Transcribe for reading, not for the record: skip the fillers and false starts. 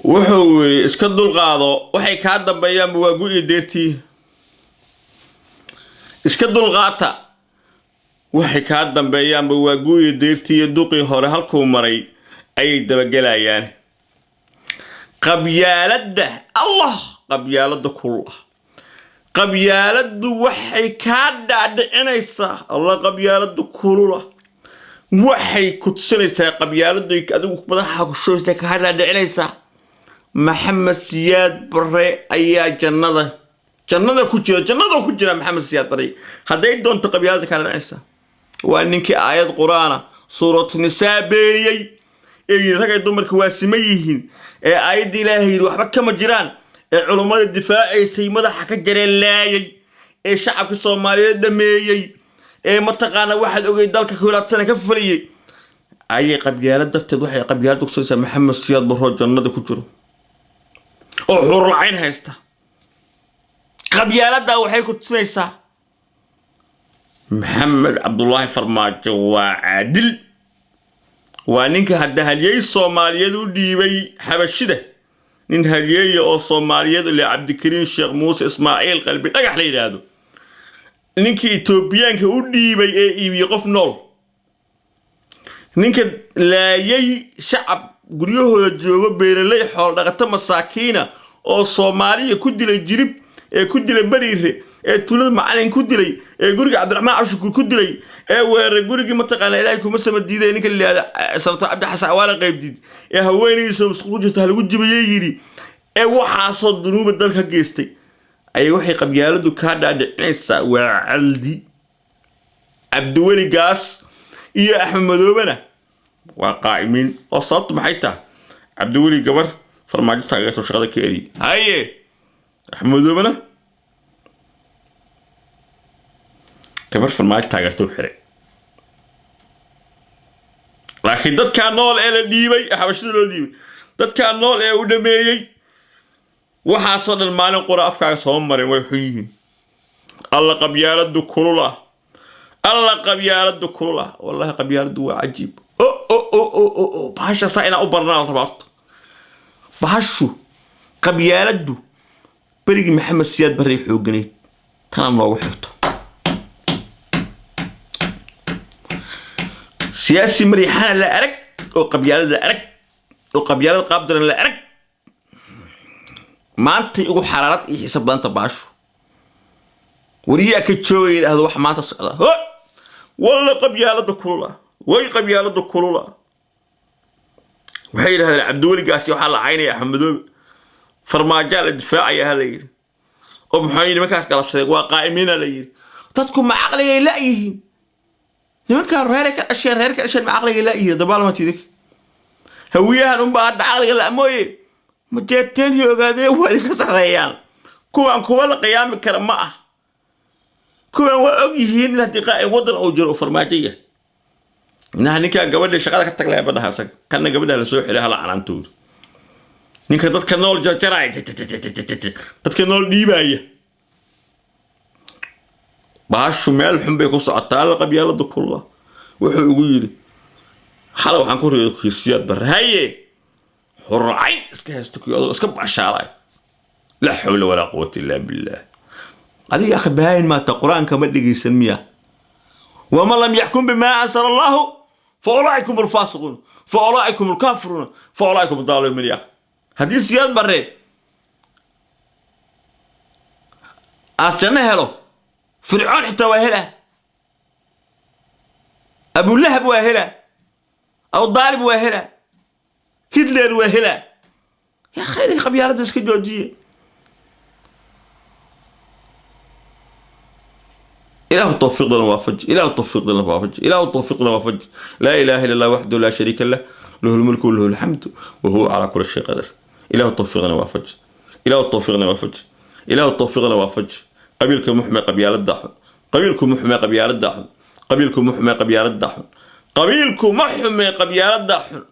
Wuxuu yidhi iska dulqaado, waxay kaa dambeeyaanba waa gu-iyo deertii. Iska dulqaata, waxay kaa dambeeyaanba waa gu-iyo deertii, iyo duqii hore halkuu maray ayay dabagelayaan. Qabyaaladda, Allah, qabyaaladda kullah, qabyaaladdu waxay kaa dhaadhicinaysaa, Allah, qabyaaladdu kulula, waxay ku tusinaysaa qabyaaladdu, adigu madaxa ku shubaysaa, kaa dhaadhicinaysaa Maxamed Siyaad Bare ayaa jannada ku jira, jannada ku jira Maxamed Siyaad Bare. Hadday doonto qabyaaladda kaa dhaadhicinaysaa waa ninkii aayad Qur-aana, Suuratu Nisaa, beeniyey ee yidhi ragay dumarka waa siman yihiin, ee aayadda Ilaahay yidhi waxba kama jiraan, ee culummada difaacaysay madaxa ka jareen, laayay, ee shacabka Soomaaliyeed dhameeyey, ee mataqaana waxaad ogay dalka 21 sana ka faliyey, ayay qabyaalad darteed waxay qabyaalad kusinaysaa Maxamed Siyaad Barroo jannada ku jiro oo xuurulcayn haysta. Qabyaaladdaa waxay ku tusinaysaa Maxamed Cabdulaahi Farmaajo waa caadil, waa ninka hadda halyey Soomaaliyeed u dhiibay Xabashida, nin halyeeya oo Soomaaliyeed le Cabdikariin Sheekh Muuse Ismaaciil Qalbi Dhagax la yidhaahdo, ninkii Etoobiyaanka u dhiibay ee iibiyey qof nool, ninka laayay shacab guryahooda joogo, beeraley, xoolo dhaqato, masaakiina oo Soomaaliya, ku dilay Jirib, ee ku dilay Bariire, ee tuulada Macalin ku dilay, ee guriga Cabdiraxmaan Cabshukuur ku dilay, ee weeraray gurigii, mataqaana, Ilaahay kuma sama diiday, ninka la yidhahda Senator Cabdi Xasan Awaala Qaybdiid, ee haweenaydiisa musqul ku jirta halagu jibayey yidhi, ee waxaasoo dunuuba dalka geystay, ayay waxay qabyaaladu kaa dhaadhicinaysaa waa caldi. Cabdiweli Gaas iyo Axmed Madoobena waa qaa'imiin, oo sababtu maxay tahay? Cabdiweli gabar Farmaajo taageerto shaqada ka eriyay, haye, Axmed Madoobena gabar Farmaajo taageerto u xiray. Laakiin dadkaa nool ee la dhiibay, Xabashida loo dhiibay, dadkaa nool ee u dhameeyey waxaasoo dhan, maalin qura afkaaga soo marin. Way xun yihiin. Alla, qabyaaladu kulul ah, alla, qabyaaladu kulul ah. Wallahi qabyaaladu waa cajiib. O o o o o o bahasha saa inaan u barnaa la rabaa. Horta bahashu qabyaaladdu berigii Maxamed Siyaad Barray xooganayd, tanaa noogu xirto. Siyaasi Mariixana la arag oo qabyaalada la arag oo qabyaalada qaabdaran la arag, maantay ugu xaraarad iyo xiisa badanta baashu. Wariyaa ka joogay yidhaahdo wax maanta socda ho? Walla qabyaalada kulula, way qabyaalada kulula. Waxay yidhahdeen Cabdiweligaasi waxaa la caynaya Axmed Madoobe, Farmaajaa la difaacaya ha la yidhi, oo muxuu nimankaas galabsadeen? Waa qaa'imiina la yidhi. Dadku ma caqligay la'yihiin? Nimankaan reeray ka dhasheen, reer ka dhasheen, ma caqligay la'yihiin? Dabaalmatidik Hawiyahan unbaa hadda caqliga la'mooye, Majeerteenii ogaadeen waa idinka sarreeyaan. Kuwaan kuwa la qiyaami kara ma ah. Kuwaan waa og yihiin in haddii qaa'im waddan uu jiro uu Farmaajo yahay. Inaha ninkaan gabadha shaqada ka tag lahay badhaha isaga, kana gabadha la soo xilay hala canaantooda. Ninka dadka nool jarjaraya, dadka nool dhiibaya, bahashu meel xun bay ku socotaa. Alla, qabyaalada kulla. Wuxuu igu yidhi xalay waxaan ku riday Siyaad Barre, haye, xurcayn iska haysta, kuyo adoo iska bashaalay. Laa xawla walaa quwata illaa billaah. Adiga akhi bahaayin maata, Qur-aanka ma dhegaysan miya? Waman lam yaxkum bimaa ansala Allahu fa ulaa'ika hum alfaasiquun, fa ulaa'ika hum alkaafiruuna, fa ulaa'ika hum addaalimuun. Ya haddii Siyaad Barre aas janno helo, Fircoon xitaa waa helaa, Abulahab waa helaa, Abudaalib waa helaa, Hitler waa helaa. Ya khayr, qabyaaladda iska joojiye. إله التوفيق لنا وافج، إله التوفيق لنا وافج، إله التوفيق لنا وافج. لا إله إلا الله وحده لا شريك له، له الملك وله الحمد وهو على كل شيء قدير. إله التوفيق لنا وافج، إله التوفيق لنا وافج، إله التوفيق لنا وافج. قبيلكم محمي قبيال الدحن، قبيلكم محمي قبيال الدحن، قبيلكم محمي قبيال الدحن، قبيلكم محمي قبيال الدحن.